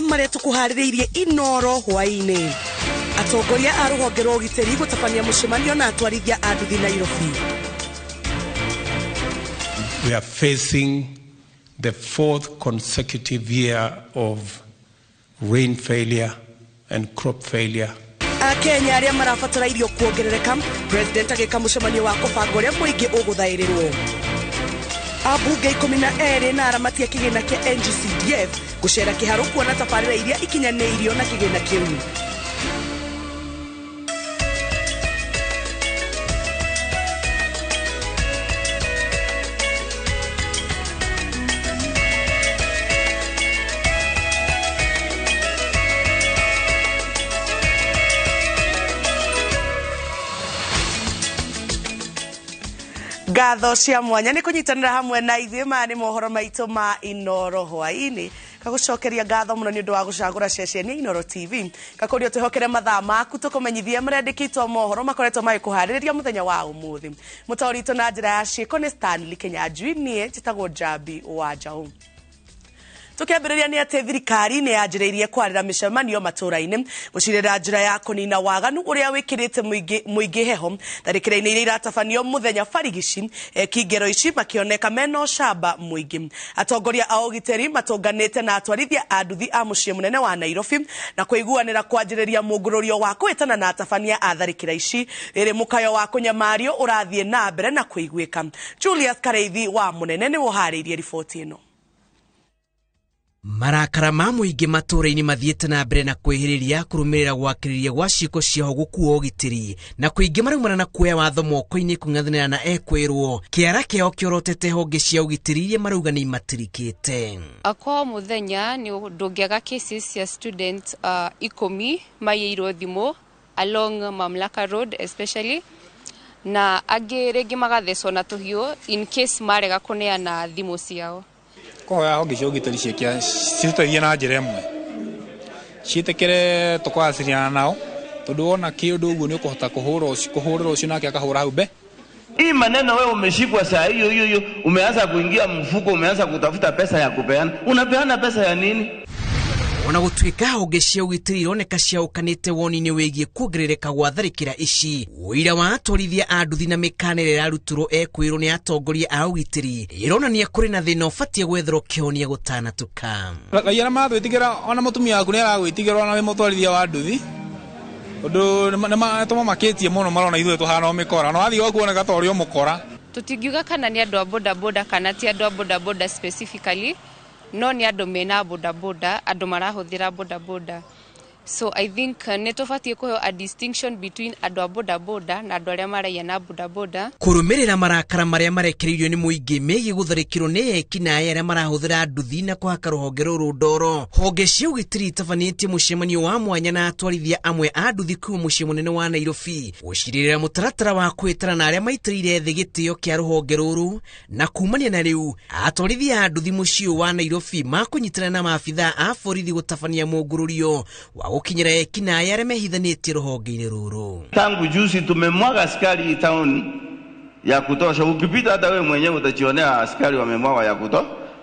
Marĩa tũkũharĩrĩirie Inoro hwaĩ-inĩ. Atongoria a rũhonge rwa ũgitĩri gũtabania mũcemanio na atwarithia a nduthi Nairobi. We are facing the fourth consecutive year of rain failure and crop failure. Akenya arĩa marabatara irio kuongerereka, President agĩka mũcemanio wa kũbanga ũrĩa mũingĩ ũgũthaĩrĩrwo. Ambunge 12 na aramati a kĩgĩna kĩa NGCDF gũcera kĩharo kuona tabarĩra iria ikinyanĩirio na kĩgĩna kĩu. Ngatho cia mwanya nĩ kũnyitanĩra hamwe na ithuĩ. Maya nĩ mohoro maitũ ma Inoro hwaĩ-inĩ. Ngagũcokeria ngatho mũno nĩ ũndũ wa gũcagũra ceceni ya Inoro TV. Ngakũria twĩhokere mathaa maku tũkũmenyithie marĩa andĩkĩtwo mohoro makoretwo magĩkũharĩrĩria mũthenya wa ũmũthĩ. Mũtaũri witũ na njĩra ya ciĩko nĩ Stanley Kinyanjui, niĩ njĩtagwo Njambi wa Njaũ. Tukiambĩrĩria nĩ atĩ thirikari nĩ yanjĩrĩirie kwarĩra mĩcemanio matũũra-inĩ gũcirĩra njĩra ya kũnina waganu ũrĩa wĩkĩrĩte mũingĩ heho tharĩkĩra-inĩ iria iratabanio mũthenya barigici. Ekingero ici makĩoneka mena ũcamba mũingĩ. Atongoria a ũgitĩri matũnganĩte na atwarithia a nduthi a mũciĩ mũnene wa Nairobi na kũiguanĩra kwanjĩrĩria mũngũrũrio wa kũhĩtana na atabania a tharĩkĩra ici rĩrĩ mũkayo wa kũnyamario ũrathiĩ na mbere na kũiguĩka. Julius Kareithi wa Mũnene nĩwe ũharĩirie riboti ĩno. Marakara ma mũingĩ matũũra-inĩ mathiĩte na mbere na kwĩhĩrĩria kũrũmĩrĩra gwakĩrĩria gwa ciĩko ciao gũkua ũgitĩri na kũingĩ maraumana na kuoya watho moko-inĩ kũng'ethanĩra na ekwĩrwo kĩara kĩao kĩorotete honge cia ũgitĩri iria marauga nĩ imatirikĩte. Kwa mũthenya nĩ ndũngĩaga cases cia student 10 maiyĩirwo thimũ along Mamlaka Road especially, na angĩ rĩngĩ magathecwo na tũhiũ in case marega kũneana thimũ ciao. Kũhoya honge cia ũgitĩri citũteithie na njĩra ĩmwe, ciĩtĩkĩre tũkawaciriana nao, tondũ wona kĩũndũ ũguo nĩ ũkũhota kũhũrĩra ũcio nake akahũra hau mbe. Hii maneno wewe umeshikwa saa hiyo hiyo hiyo, umeanza kuingia mfuko, umeanza kutafuta pesa ya kupeana. Unapeana pesa ya nini? Ona gũtuĩka honge cia ũgitĩri ironeka ciaũkanĩte woni-inĩ wĩgiĩ kuongerereka gwa tharĩkĩra ici, ũira wa atwarithia a nduthi na mĩkana ĩrĩa ĩrarutirwo ekwĩrwo nĩ atongoria a ũgitĩri ĩronania kũrĩ na thĩna ũbatiĩ gwetherwo kĩhonia gũtanatuka. Raia mathwĩtigĩra, ona mũtumia waku nĩ aragwĩtigĩra ona wĩ mũtwarithia wa nduthi, ũndũ nĩtũmamakĩtie mũno, marona ithuĩ tũhana o mĩkora, na wathiĩ gwaku woneka ta ũrĩ o mũkora. Tũtingiuga kana nĩ andũ a bodaboda kana ti andũ a bodaboda specifically, no nĩ andũ mena bodaboda, andũ marahũthĩra bodaboda. So I think nĩ tũbatiĩ kũheo a distinction between andũ a bodaboda na andũ arĩa maraiya na bodaboda. Kũrũmĩrĩra marakara marĩa marekereirio nĩ mũingĩ megiĩ gũtharĩkĩrwo nĩ ekinaĩ arĩa marahũthĩra nduthi na kũhaka rũhonge rũrũ ndoro, honge cia ũgitĩri itabanĩtie mũcemanio wa mwanya na atwarithia amwe a nduthi kuma mũciĩ mũnene wa Nairobi gũcirĩrĩra mũtaratara wa kwĩtara na arĩa maitĩrĩire thĩ gĩtĩo kĩa rũhonge rũrũ. Na kumania na rĩu atwarithia a nduthi mũciĩ wa Nairobi makũnyitana na maabithaa a borithi gũtabania mũngũrũrio wa gũkinyĩra ekinaĩ arĩa mehithanĩtie rũhonge-inĩ rũrũ. Tangu juzi tumemwaga askari town ya kutosha. Ukipita hata wewe mwenyewe utajionea askari wamemwaga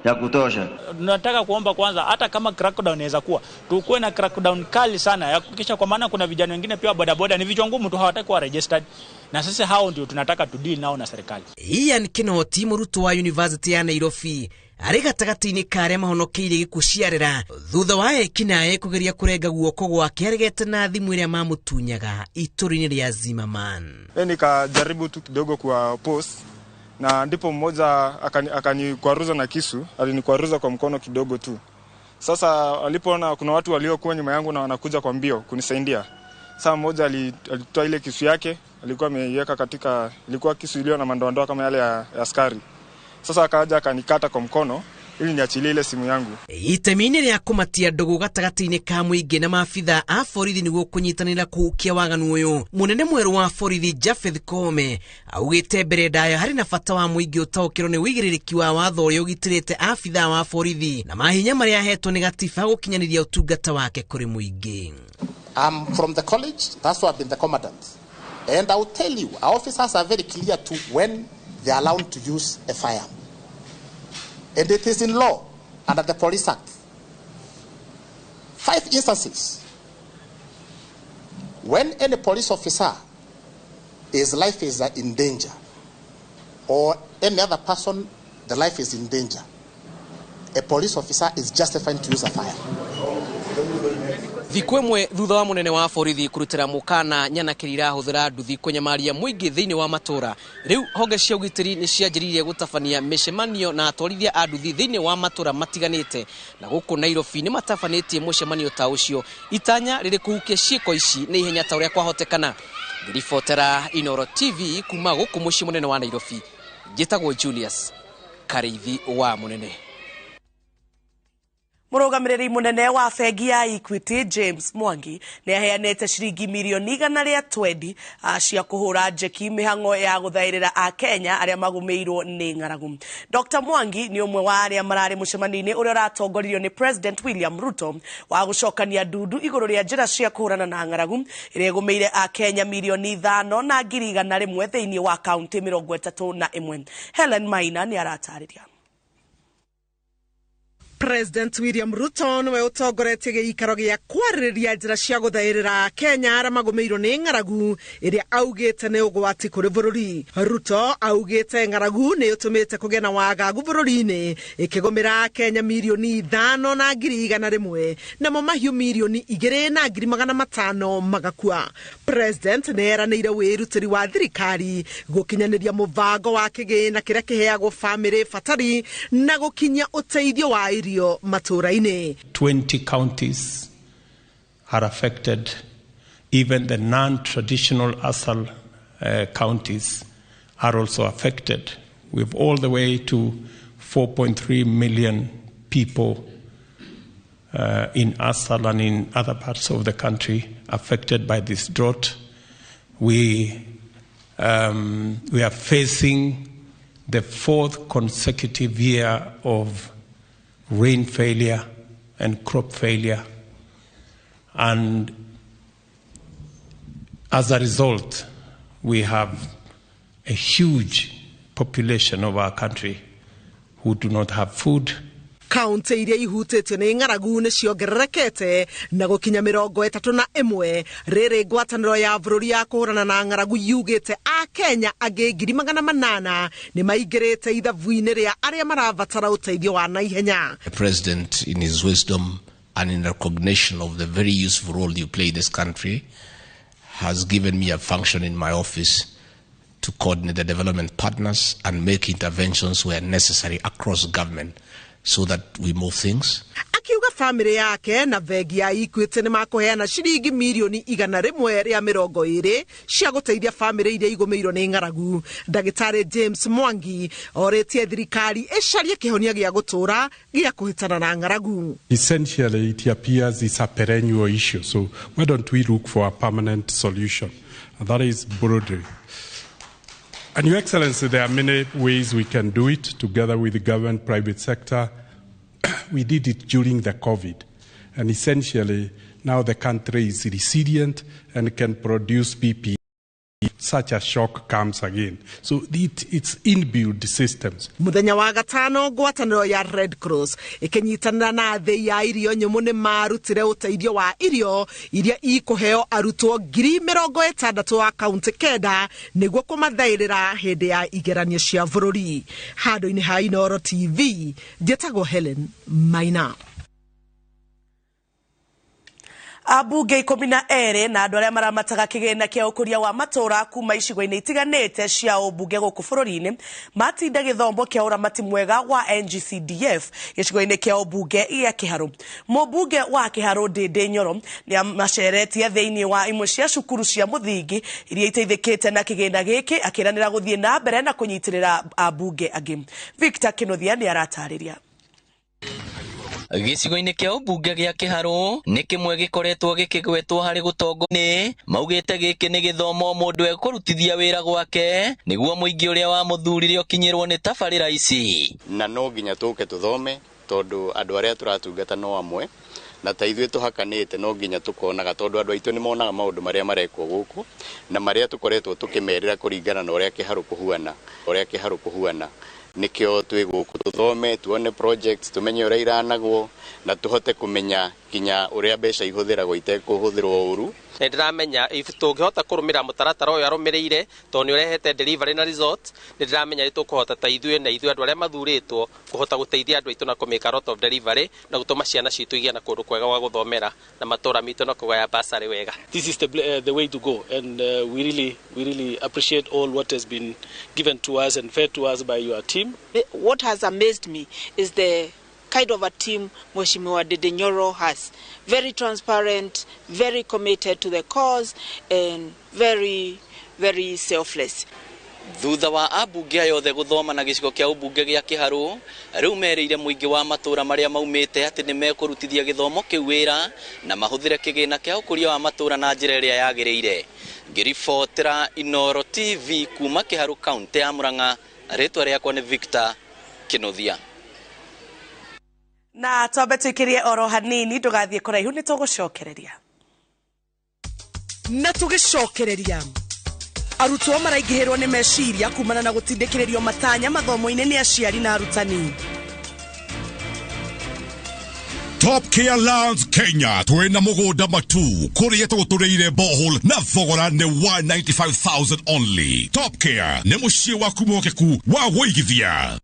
ya kutosha. Tunataka kuomba kwanza, hata kama crackdown inaweza kuwa, tukuwe na crackdown kali sana ya kuhakikisha, kwa maana kuna vijana wengine pia bodaboda ni vichwa ngumu tu, hawataki kuwa registered, na sisi hao ndio tunataka tu deal nao na serikali. Ian Kinoti mũrutwo wa University ya Nairobi arĩ gatagatĩ-inĩ ka arĩa mahonokeire gĩkuũ ciarĩra thutha wa ekinaĩ kũgeria kũrenga guoko gwake aregete na thimũ ĩrĩa mamũtunyaga itũra-inĩ rĩa Zimmerman. Nikajaribu tu kidogo kwa post na ndipo mmoja akanikwaruza na kisu, alinikwaruza kwa mkono kidogo tu. Sasa alipoona kuna watu waliokuwa nyuma yangu na wanakuja kwa mbio kunisaidia, sasa mmoja alitoa ile kisu yake, alikuwa ameiweka katika, ilikuwa kisu iliyo na mandoandoa kama yale ya askari. Sasa akaja akanikata kwa mkono ili niachilie ile simu yangu. Itemi-inĩ rĩa kũmatia ndũgũ gatagatĩ-inĩ ka mũingĩ na maabithaa a borithi nĩguo kũnyitanĩra kũhukia waganu ũyũ, mũnene mwerũ wa borithi Japheth Koome augĩte mbere ndaya harĩ na bata wa mũingĩ ũtaũkĩrwo nĩ ũigĩrĩrĩki wa watho ũrĩa ũgitĩrĩte abithaa wa borithi na mahinya marĩa ahetwo nĩ gatiba gũkinyanĩria ũtungata wake kũrĩ mũingĩ. I'm from the college, that's why I've been the commandant. And I will tell you, our officers are very clear to when they are allowed to use a firearm. And it is in law under the Police Act. 5 instances when any police officer, his life is in danger, or any other person, the life is in danger, a police officer is justified to use a fire. Thikũ ĩmwe thutha wa mũnene wa borithi kũrutĩra mũkana nyanakĩri irahũthĩra nduthi kũnyamaria mũingĩ thĩinĩ wa matũra, rĩu honge cia ũgitĩri nĩ cianjĩrĩirie gũtabania mĩcemanio na atwarithia a nduthi thĩinĩ wa matũra matiganĩte, na gũkũ Nairobi nĩ matabanĩtie mũcemanio ta ũcio, itanya rĩrĩ kũhukia ciĩko ici na ihenya ta ũrĩa kwahotekana. Ngĩribotera Inooro TV kuma gũkũ mũciĩ mũnene wa Nairobi, njĩtagwo Julius Karĩithi wa Mũnene. Mũrũgamĩrĩri mũnene wa bengi ya Equity James Mwangi nĩ aheanĩte ciringi mirioni 120 cia kũhũra njeki mĩhang'o ya gũthaĩrĩra Akenya arĩa magũmĩirwo nĩ ng'aragu. Dr Mwangi nĩ ũmwe wa arĩa mararĩ mũcemanio-inĩ ũrĩa ũratongoririo nĩ President William Ruto wa gũcokania ndundu igũrũ rĩa njĩra cia kũhũrana na ng'aragu ĩrĩa ĩgũmĩire Akenya mirioni 5,100,000 thĩinĩ wa kaunti 31. Helen Maina nĩ aratarĩria. President William Ruto niwe utongoretie gĩikaro gĩa kwarĩrĩria njĩra cia gũthaĩrĩra Kenya arĩa magũmĩirwo nĩ ng'aragu ĩrĩa augĩte nĩ ũgwati kũrĩ bũrũri. Ruto augĩte ng'aragu nĩ ĩtũmĩte kũgĩe na wagagu bũrũri-inĩ, ĩkĩgũmĩra Kenya mirioni 5,100,000 namo mahiũ mirioni 2,500,000 magakua. President nĩ eranĩire wĩrutĩri wa thirikari gũkinyanĩria mũbango wa kĩgĩna kĩrĩa kĩheagwo bamĩrĩ batari na gũkinyia ũteithio wa irio matũra-inĩ. 20 counties are affected. Even the non-traditional ASAL counties are also affected, with all the way to 4.3 million people in ASAL and in other parts of the country affected by this drought. We are facing the 4th consecutive year of rain failure and crop failure, and as a result we have a huge population of our country who do not have food. Kaunti iria ihutĩtio nĩ ng'aragu nĩ ciongererekete na gũkinya 31. Rĩrĩ ngwatanĩro ya bũrũri ya kũhũrana na ng'aragu yugĩte Akenya angĩ 800,000 nĩ maingĩrĩte ithabu-inĩ rĩa arĩa marabatara ũteithio wa naihenya. The President, in his wisdom and in recognition of the very useful role you play in this country, has given me a function in my office to coordinate the development partners and make interventions where necessary across government so that we move things. Akiuga family yake na bengi ya Equity nĩ makũheana ciringi mirioni 120 cia gũteithia family iria igũmĩirwo nĩ ng'aragu. Ndagĩtarĩ James Mwangi orĩtie thirikari ĩcarie kĩhonia gĩa gũtũra gĩa kũhĩtana na ng'aragu. Essentially, it appears it's a perennial issue, so why don't we look for a permanent solution? And that is broadly. And Your Excellency, there are many ways we can do it together with the government, private sector. We did it during the COVID. And essentially, now the country is resilient and can produce PPE. Such a shock comes again. So it's inbuilt systems. Muthenya wa gatano ngwatanĩro ya Red Cross ĩkĩnyitanĩra na thĩ ya irio nyũmũ nĩ marutire ũteithio wa irio iria ikũheo arutwo 60,000 wa kaunti 9 nĩguo kũmathaĩrĩra hĩndĩ ya igeranio cia bũrũri. Handũ-inĩ ha Inooro TV, njĩtagwo Helen Maina. Ambunge 12 na andũ arĩa maramataga kĩgĩna kĩa ũkũria wa matũra kuma icigo-inĩ itiganĩte cia ũmbunge gũkũ bũrũri-inĩ matinda gĩthomo kĩa ũramati mwega wa NGCDF gĩcigo-inĩ kĩa ũmbunge gĩa Kĩharũ. Mũmbunge wa Kĩharũ Ndĩndĩ Nyoro nĩ amaceretie thĩinĩ wa imwe cia cukuru cia mũthingi iria iteithĩkĩte na kĩgĩna gĩkĩ, akĩranĩra gũthiĩ na mbere na kũnyitĩrĩra ambunge angĩ. Victor Kĩnuthia nĩ aratarĩria. Gĩcigo-inĩ kĩa ũmbunge gĩa Kĩharũ nĩ kĩmwe gĩkoretwo gĩkĩgwetwo harĩ gũtongo nĩ maugĩte gĩkĩ nĩ gĩthomo mũndũ ekũrutithia wĩra gwake nĩguo mũingĩ ũrĩa wamũthurire ũkinyĩrwo nĩ tabarĩra ici. Na no nginya tũke tũthome tondũ andũ arĩa tũratungata no amwe na ta ithuĩ tũhakanĩte no nginya tũkonaga tondũ andũ aitũ nĩ monaga maũndũ marĩa marekwo gũkũ na marĩa tũkoretwo tũkĩmerĩra kũringana na ũrĩa Kĩharũ kũhuana, ũrĩa Kĩharũ kũhuana. Nĩkĩo twĩ gũkũ tũthome, tuone projects, tumenye ũrĩa iranagwo na tũhote kũmenya Kinya uria mbeca ihũthĩragwo itekũhũthĩrwo ũru. Nĩ ndĩramenya if tũngĩhota kũrũmĩrĩra mũtaratara ũyũ arũmĩrĩire tondũ nĩ ũrehete delivery na result, nĩ ndĩramenya nĩ tũkũhota ta ithuĩ na ithuĩ andũ arĩa mathurĩtwo kũhota gũteithia andũ aitũ na kũmake a lot of delivery na gũtũma ciana citũ igĩe na kũndũ kwega gwa gũthomera na matũra mitũ na kũgaya bursary wega. This is the way to go, and we really appreciate all what has been given to us and fed to us by your team. What has amazed me is the kind of a team Mheshimiwa Ndindi Nyoro has. Very transparent, very committed to the cause, and very, very selfless. Thutha wa ambunge aya othe gũthoma na gĩcigo kĩa ũmbunge gĩa Kĩharũ, rĩu merĩire mũingĩ wa matũra marĩa maumĩte atĩ nĩ mekũrutithia gĩthomo kĩu wĩra na mahũthĩre kĩgĩna kĩa ũkũria wa matũra na njĩra ĩrĩa yagĩrĩire. Ngĩribotera Inoro TV kuma Kĩharũ, kaũntĩ ya Murang'a, rĩtwa rĩakwa nĩ Victor Kĩnuthia. Na twambe tuikirie oro hanini, ndugathiĩ kũraihu, nĩ tũgũcokereria na tũgĩcokereria. Arutwo maraingĩhĩrwo nĩ meciria kumana na gũtindĩkĩrĩrio matanya mathomo-inĩ nĩ aciari na arutani. Top Care Lands Kenya twina mugunda matu kuria tuguturiire borehole na thogora ni 195,000 only. Top Care ni muciĩ waku mwokeku wa wũigithia.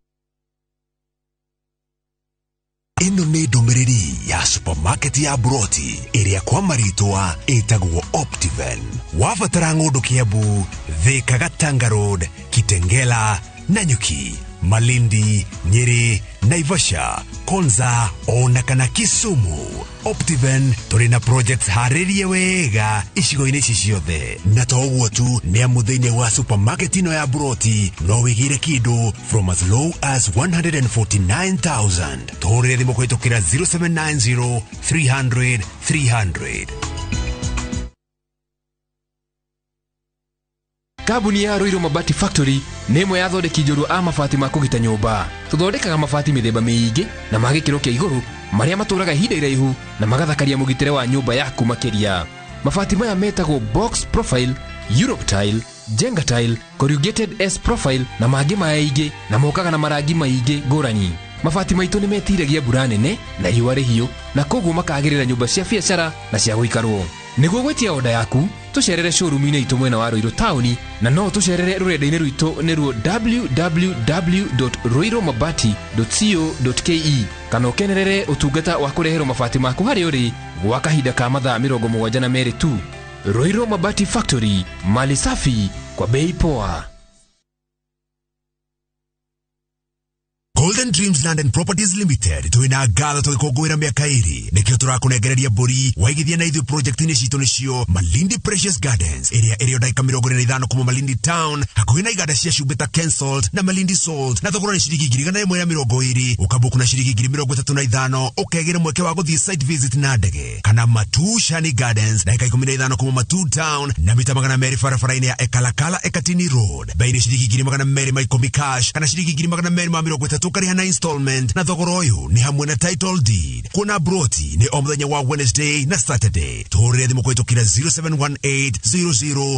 Ĩno nĩ ndũmĩrĩri ya supermarket ya Broti ĩrĩa kwa marĩtwa ĩtagwo Optiven. Wabatara ng'ũndũ Kiambu, Thika, Gatanga Road, Kitengela, Nanyuki, Malindi, Nyeri, Naivasha, Konza ona kana Kisumu. Optiven tũrĩ na projects harĩrie wega icigo-inĩ ici ciothe, na to ũguo tu, nĩ amu thĩinĩ wa supermarket ĩno ya Broti no wĩgĩre kĩndũ from as low as 149,000. Tũhũrĩre thimũ kũhĩtũkĩra 0790 300 300. Kambuni ya Ruiru Mabati Factory nĩ ĩmwe ya athondeki njorua a mabati ma kũgita nyũmba. Tũthondekaga mabati mĩthemba mĩingĩ na ma gĩkĩro kĩa igũrũ marĩa matũraga ihinda iraihu na magathakaria mũgitĩre wa nyũmba yaku makĩria. Mabati maya metagwo box profile, Europe tile, Jenga tile, corrugated S profile na mangĩ maingĩ, na mokaga na marangi maingĩ ngũrani. Mabati maitũ nĩ metiragia mbura nene na riũa rĩhiũ na koguo makagĩrĩra nyũmba cia biacara na cia gũikarwo. Nĩguo gwĩtia oda yaku, tũcerere showroom-inĩ itũ mwena wa Ruiru taũni, na no tũcerere rũrenda-inĩ rwitũ nĩruo www.ruirumabati.co.ke, kana ũkenerere ũtungata wa kũreherwo mabati maku harĩa ũrĩ gwa kahinda ka mathaa 72 tu. Ruiru Mabati Factory, mali safi kwa bei poa. Golden Dreams Land and Properties Limited twina ngatho tũgĩkũngũĩra mĩaka 2, nĩkĩo tũrakũnengereria mbũri waigithia na ithuĩ project-inĩ citũ, nĩcio Malindi Precious Gardens ĩrĩa ĩrĩ o ndagĩka 45 kuma Malindi Town, hakuhĩ na iganda cia cumbĩ ta Kensalt na Malindi Salt, na thogora nĩ ciringi 120,000, ũkabuku na ciringi 35,000 ũkegĩra mweke wa gũthiĩ site visit na ndege, kana Matu Shani Gardens, ndagĩka 15 kuma Matu Town na mita 200 barabara-inĩ ya Ekalakala Ekatini Road, bei nĩ ciringi 210,000 cash kana ciringi 230,000 ũkarĩha na installment, na thogora ũyũ nĩ hamwe na title deed. Kuona broti nĩ o mũthenya wa Wednesday na Saturday. Tũhũrĩre thimũ kũhĩtũkĩra 0718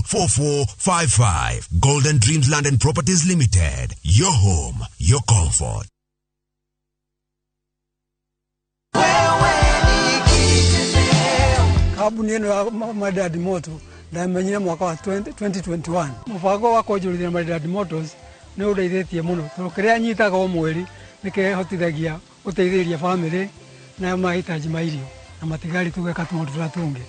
004455. Golden Dreams Land and Properties Limited, your home, your comfort. Kambuni ĩno ya Maridadi Motors ndamenyire mwaka wa 2021. Mũbango wa kwonjorithia Maridadi Motors nĩ ũndeithĩtie mũno, tondũ kĩrĩa nyitaga o mweri nĩ kĩhotithagia gũteithĩrĩria bamĩrĩ na mahitaji ma irio na matigari tũgeka tũmaũndũ tũrĩa tũngĩ.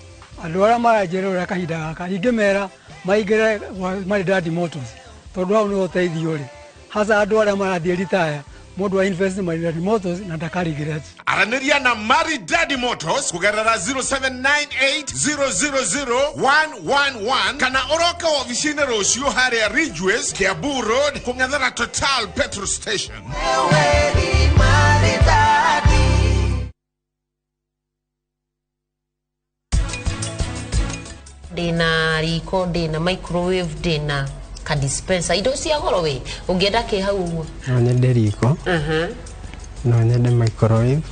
Andũ arĩa maranjĩrĩra kahinda gaka ingĩmera maingĩre kwa Maridadi Motors, tondũ hau nĩho ũteithio ũrĩ, hasa andũ arĩa marathiĩ ritaya. Mũndũ wa invest Maridadi Motors na ndaka regret. Aranĩria na Maridadi Motors kũgerera 0798000111 kana ũroke wabici-inĩ rũciũ harĩa Ridgeways, Kiambu Road, kũng'ethera Total petrol station. Wewe ni maridadi. Ndĩna riko, ndĩna microwave, ndĩna ka dispenser, indo cia goro. We ũngĩenda kĩ hau ũguo? No nyende riko, no nyende microwave,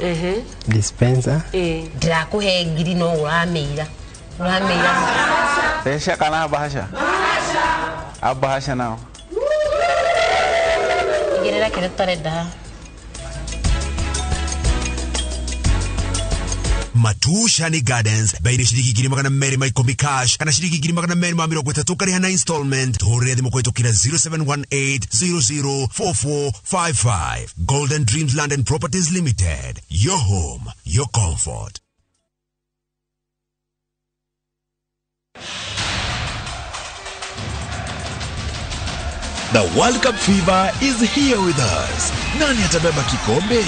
dispenser. Ndĩrakũhe ngiri no ũramĩira, ũramĩira. Bahasha kana bahasha? Bahasha. Bahasha nao. Igĩrĩra kĩrĩa tũtarenda haha. Matushani Gardens bei nĩ ciringi 210,000 cash kana ciringi 230,000 ũkarĩha na installment. Tũhũrĩre thimũ kũhĩtũkĩra 0718004455. Golden Dreams Land and Properties Limited, your home, your comfort. The World Cup fever is here with us. Nani atabeba kikombe?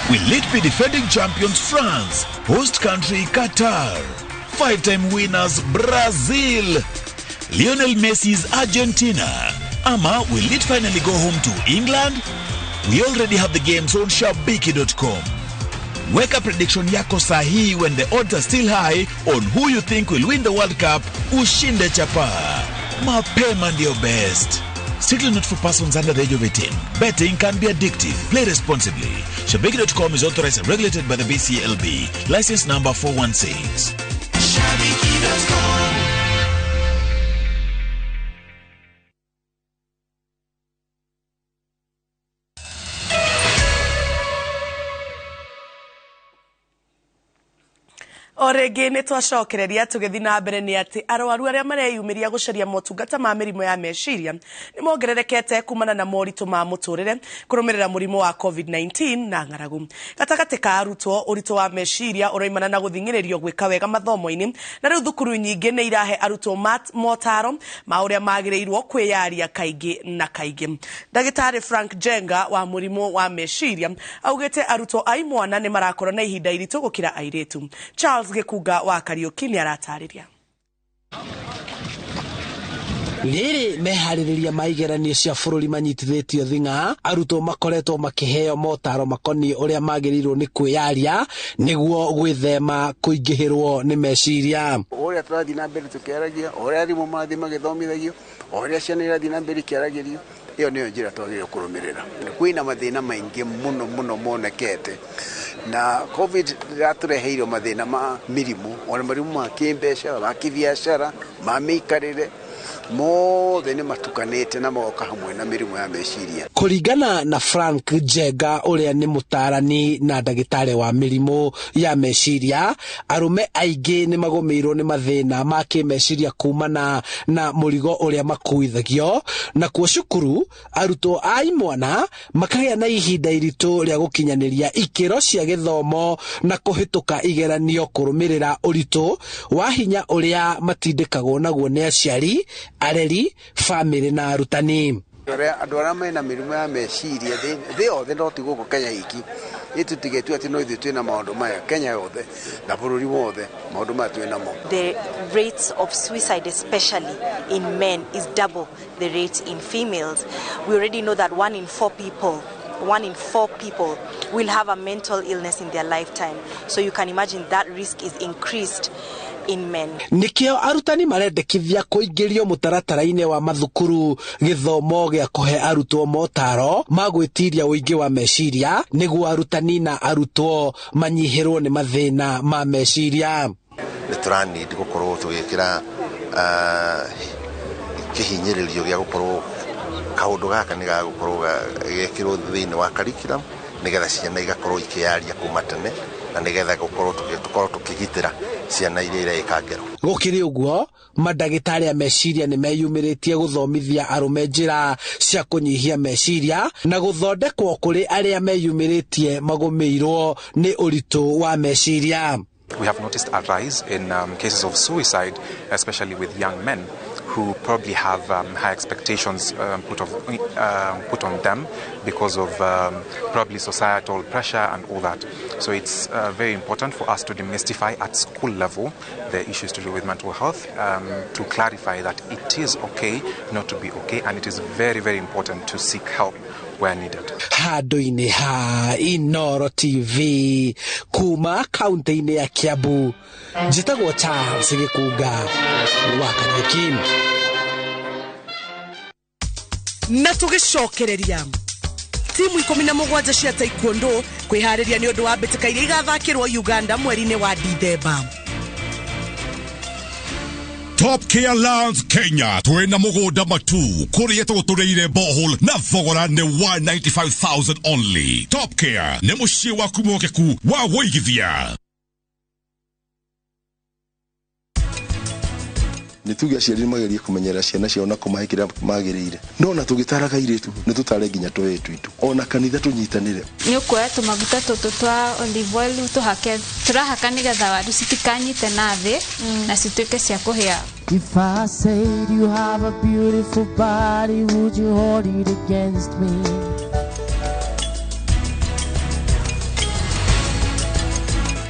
Will it be defending champions France, host country Qatar, five-time winners Brazil, Lionel Messi's Argentina, ama will it finally go home to England? We already have the games on shabiki.com. Weka prediction yako sahihi when the odds are still high on who you think will win the World Cup. Ushinde chapa. Mapema ndio best. Strictly not for persons under the age of 18. Betting can be addictive. Play responsibly. Shabiki.com is authorized and regulated by the BCLB. License number 416. Shabiki.com. O rĩngĩ nĩ twacokereria tũgĩthiĩ na mbere nĩ atĩ arwaru arĩa mareyumĩria gũcaria motungata ma mĩrimũ ya meciria nĩ mongererekete kumana na moritũ ma mũtũrĩre kũrũmĩrĩra mũrimũ wa COVID-19 na ng'aragu. Gatagatĩ ka arutwo, ũritũ wa meciria ũroimana na gũthing'ĩrĩrio gwĩka wega mathomo-inĩ, na rĩu thukuru nyingĩ nĩ irahe arutwo motaro ma ũrĩa magĩrĩirwo kwĩyaria kaingĩ na kaingĩ. Ndagĩtarĩ Frank Jenga wa mũrimũ wa meciria augĩte arutwo a imwana nĩ marakorwo na ihinda iritũ gũkĩra airĩtu. Charles Gĩkunga wa Kariũki nĩ aratarĩria. Rĩrĩ meharĩrĩria ma igeranio cia bũrũri manyitithĩtio thing'a, arutwo makoretwo makĩheo motaro makoniĩ ũrĩa magĩrĩirwo nĩ kwĩyaria nĩguo gwĩthema kũingĩhĩrwo nĩ meciria. Ũrĩa tũrathiĩ na mbere tũkĩaragia, ũrĩa arimũ marathiĩ magĩthomithagio, ũrĩa ciana irathiĩ na mbere ikĩaragĩrio, ĩyo nĩyo njĩra twagĩrĩirwo kũrũmĩrĩra. Kwĩna mathĩna maingĩ mũno mũno monekete, na COVID yatũreheire mathĩna ma mĩrimũ, ona mĩrimũ ma kĩmbeca, ma kĩbiacara, ma mĩikarĩre, mothe nĩ matukanĩte na magoka hamwe na mĩrimũ ya meciria. Kũringana na Frank Jenga ũrĩa nĩ mũtaarani na ndagĩtarĩ wa mĩrimũ ya meciria, arũme aingĩ nĩ magũmĩirwo nĩ mathĩna ma kĩmeciria kumana na mũrigo ũrĩa makuithagio, nakuo cukuru arutwo a imwana makagĩa na ihinda iritũ rĩa gũkinyanĩria ikĩro cia gĩthomo na kũhĩtũka igeranio kũrũmĩrĩra ũritũ wa hinya ũrĩa matindĩkagwo naguo nĩ aciari, areri, bamĩrĩ na arutani. Andũ arĩa mena mĩrimũ ya meciria thĩ yothe, no ti gũkũ Kenya iki, ĩtũtigĩtue atĩ no ithuĩ twĩna maũndũ maya, Kenya yothe na bũrũri wothe maũndũ maya twĩ namo. The rates of suicide, especially in men, is double the rate in females. We already know that 1 in 4 people will have a mental illness in their lifetime. So you can imagine that risk is increased in men. Nikio arutani marendekithia kũingĩrio mũtaratara-inĩ wa mathukuru gĩthomo gĩa kũhe arutwo motaro ma gwĩtiria ũingĩ wa meciria nĩguo arutani na arutwo manyihĩrwo nĩ mathĩna ma meciria. Nĩ tũranindi gũkorwo tũgĩkĩra kĩhinyĩrĩrio gĩa gũkorwo kaũndũ gaka nĩ gagũkorwo gekĩrwo thĩinĩ wa curriculum nĩgetha ciana igakorwo ikĩyaria kuma tene na nĩgetha gũkorwo tũkorwo tũkĩgitĩra ciana iria ireĩka ngero. Gũkĩrĩ ũguo, mandagĩtarĩ a meciria nĩ meyumĩrĩtie gũthomithia arũme njĩra cia kũnyihia meciria na gũthondekwo kũrĩ arĩa meyumĩrĩtie magũmĩirwo nĩ ũritũ wa meciria. We have noticed a rise in cases of suicide, especially with young men who probably have high expectations put on them because of probably societal pressure and all that. So it's very important for us to demystify at school level the issues to do with mental health, to clarify that it is okay not to be okay, and it is very, very important to seek help where needed. Handũ-inĩ ha Inooro TV kuma kaunti-inĩ ya Kiambu, njĩtagwo Charles Gĩkunga wa Kariũki. Na tũgĩcokereria timu 17 cia taekwondo kwĩharĩria nĩ ũndũ wa mbĩtĩka iria igathakĩrwo Uganda mweri-inĩ wa Dithemba. Top Care Lands Kenya twina mugunda matu kuria tugutureire borehole na thogora ni 195,000 only. Top Care ni mucii waku mwokeku wa wuigithia. Nĩ tuge aciari nĩ magerie kũmenyerera ciana ciao na kũmahe kĩrĩa magĩrĩire, no na tũgĩtaraga airĩtu nĩ tũtare nginya tũhĩĩ twitũ, ona kanitha tũnyitanĩre. Nĩ ũkuoya tũmaguta tũtũ twa olive oil tũhake, tũrahaka nĩgetha waru citikanyite na thĩ na cituĩke cia kũhĩa. If I said you have a beautiful body, would you hold it against me?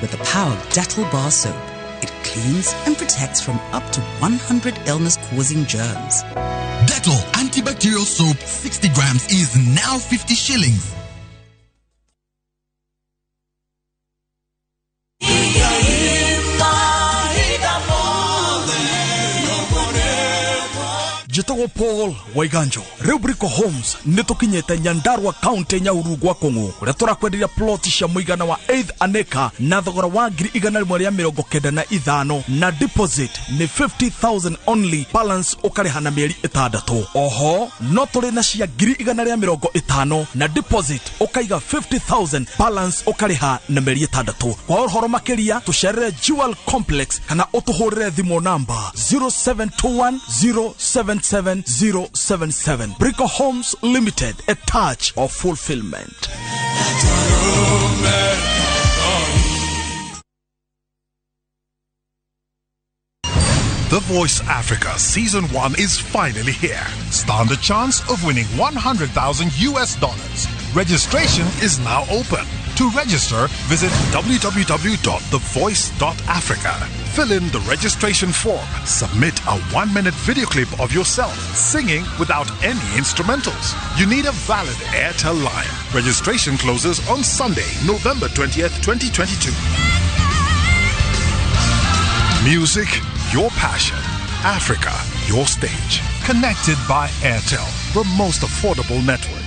With the power of Dettol bar soap, it cleans and protects from up to 100 illness-causing germs. Dettol antibacterial soap 60 grams is now 50 shillings. Njĩtagwo Paul Waiganjo. Rĩu Brico Homes nĩ tũkinyĩte Nyandarua County, Nyahururu gwa Kũng'ũ, kũrĩa tũrakwenderia plot cia mũigana wa 8 an acre na thogora wa 195,000, na deposit nĩ 50,000 only, balance ũkarĩha na mĩeri 6. Oho no tũrĩ na cia 150,000 na deposit ũkaiga 50,000, balance ũkarĩha na mĩeri 6. Kwa ũhoro makĩria tũcerere Jewel Complex kana ũtũhũrĩre thimũ namba 0721 077 077. Brico Homes Limited, a touch of fulfillment. The Voice Africa Season 1 is finally here. Stand a chance of winning $100,000 US. Registration is now open. To register, visit www.thevoice.africa. Fill in the registration form. Submit a 1-minute video clip of yourself singing without any instrumentals. You need a valid Airtel line. Registration closes on Sunday, November 20th, 2022. Music, your passion. Africa, your stage. Connected by Airtel, the most affordable network.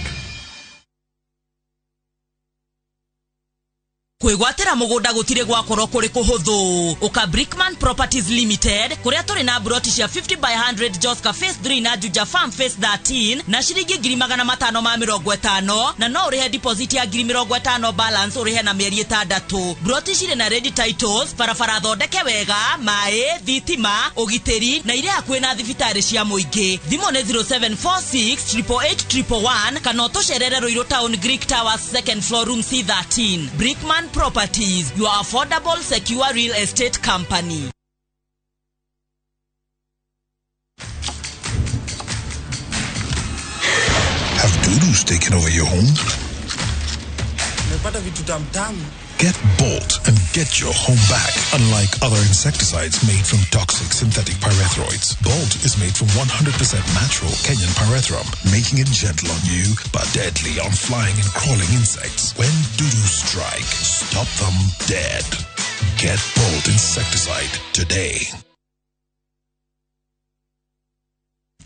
Kwĩgwatĩra mũgũnda gũtirĩ gwakorwo kũrĩ kũhũthũ. Ũka Brickman Properties Limited kũrĩa tũrĩ na broti cia 50 by 100 Joska Phase 3 na Juja Farm Phase 13 na ciringi 550,000, na no ũrĩhe deposit ya 50,000, balance ũrĩhe na mĩeri 6. Broti cirĩ na ready titles, barabara thondeke wega, maĩ, thitima, ũgitĩri na irĩ hakuhĩ na thibitarĩ cia mũingĩ. Thimũ nĩ 0746 888 111 kana ũtũcerere Ruiru Town, Greek Towers, second floor, room C13. Brickman Properties, your affordable, secure real estate company. Have dudus taken over your home? Get Bolt and get your home back. Unlike other insecticides made from toxic synthetic pyrethroids, Bolt is made from 100% natural Kenyan pyrethrum, making it gentle on you but deadly on flying and crawling insects. When dudus strike, stop them dead. Get Bolt insecticide today.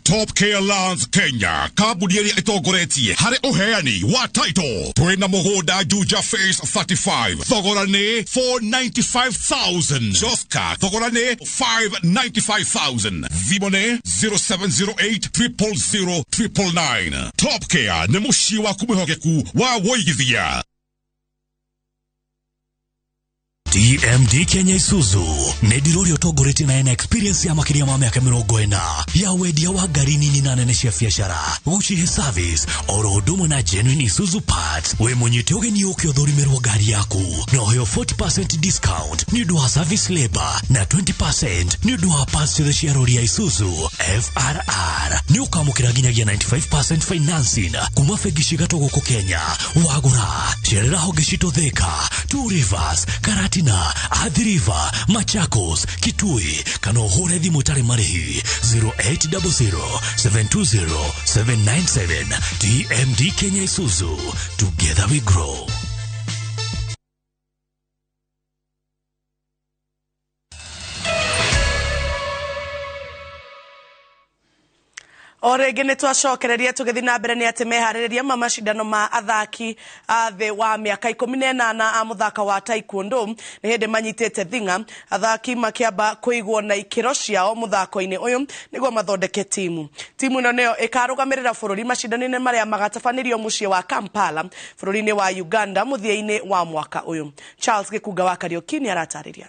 Top Care Lands Kenya, kambuni ĩrĩa ĩtongoretie harĩ ũheani wa title. Twĩna mũgũnda Juja Phase 35, thogora nĩ 495,000. Joska, thogora nĩ 595,000. Thimũ nĩ 0708 000 999. Top Care nĩ mũciĩ waku mwĩhokeku wa wũigithia. TMD Kenya Isuzu nĩ ndiro ũrĩa ũtongoretie na ena experience ya makĩria ma mĩaka 40 ya wendia wa ngari nini na nene cia biacara, gũcihe service oro ũndũ ũmwe na genuine Isuzu parts. Wĩ mũnyite ũgeni ũke ũthũrimĩrwo ngari yaku na ũheo 40% discount nĩ ũndũ wa service labor na 20% nĩ ũndũ wa parts ciothe cia rori ya Isuzu FRR. Nĩ ũkamũkĩra nginyagia 95% financing kuma bengi cigatũ gũkũ Kenya. Wagũra cerera honge citũ Thika, Two Rivers, Karatina, Athi River, Machakos, Kitui kana ũhũre thimũ ĩtarĩ marĩhi 0800 720 797. TMD Kenya Isuzu, together we grow. O rĩngĩ nĩ twacokereria tũgĩthiĩ na mbere nĩ atĩ meharĩrĩria ma macindano ma athaki a thĩ wa mĩaka 18 a mũthako wa taekwondo nĩ hĩndĩ manyitĩte thing'a, athaki makĩamba kũigwo na ikĩro ciao mũthako-inĩ ũyũ nĩguo mathondeke timu. Timu ĩno nĩyo ĩkarũgamĩrĩra bũrũri macindano-inĩ marĩa magatabanĩrio mũciĩ wa Kampala bũrũri-inĩ wa Uganda mũthia-inĩ wa mwaka ũyũ. Charles Gĩkunga wa Kariũki nĩ aratarĩria.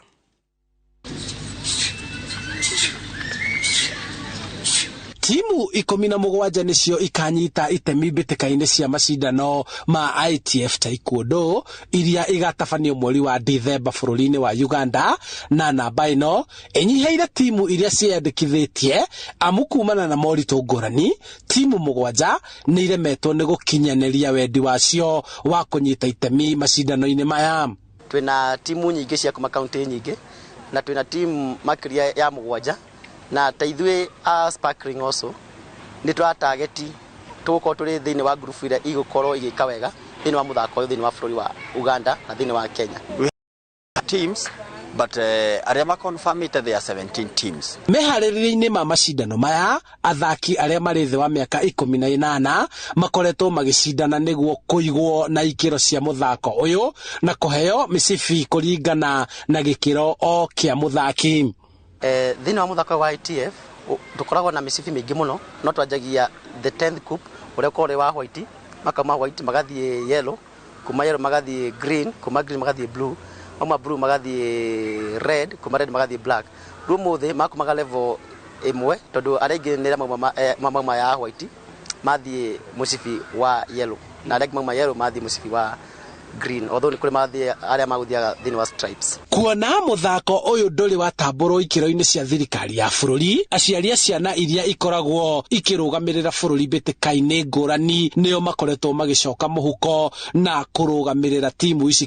Timu 17 nĩcio ikanyita itemi mbĩtĩka-inĩ cia macindano ma ITF Taekwondo iria igatabanio mweri wa Dithemba bũrũri-inĩ wa Uganda, na namba ĩno ĩnyihĩire timu iria ciĩyandĩkithĩtie amu kumana na moritũ ngũrani timu 7 nĩ iremetwo nĩ gũkinyanĩria wendi wacio wa kũnyita itemi macindano-inĩ maya. Twĩna timu nyingĩ cia kuma kaunti nyingĩ na twĩna timu makĩria ya 7 na ta ithuĩ a Sparkling also nĩ twa target tũgũkorwo tũrĩ thĩinĩ wa group ĩrĩa igũkorwo igĩka wega thĩinĩ wa mũthako ũyũ thĩinĩ wa bũrũri wa Uganda na thĩinĩ wa Kenya. We have teams but arĩa maconfirmĩte there are 17 teams. Meharĩrĩria-inĩ ma macindano maya athaki arĩa marĩ thĩ wa mĩaka 18 makoretwo magĩcindana nĩguo kũigwo na ikĩro cia mũthako ũyũ na kũheo mĩcibi kũringana na gĩkĩro o kĩa mũthaki. Thĩinĩ wa mũthako wa ITF tũkoragwo na mĩcibi mĩingĩ mũno, no twanjagia the 10th cup ũrĩa ũkoragwo ũrĩ wa white, makauma white magathiĩ yellow, kuma yellow magathiĩ green, kuma green magathiĩ blue, mauma blue magathiĩ red, kuma red magathiĩ black. Rĩu ũmũthĩ makumaga level ĩmwe tondũ arĩa aingĩ nĩ arĩa mauma ya white mathiĩ mũcibi wa yellow na arĩa angĩ mauma yellow mathiĩ mũcibi wa green, although nĩ kũrĩ mathiĩ arĩa magũthiaga thĩinĩ wa stripes. Kuona mũthako ũyũ ndũrĩ watambũrwo ikĩro-inĩ cia thirikari ya bũrũri, aciari a ciana iria ikoragwo ikĩrũgamĩrĩra bũrũri mbĩtĩka-inĩ ngũrani nĩo makoretwo magĩcoka mũhuko na kũrũgamĩrĩra timu ici.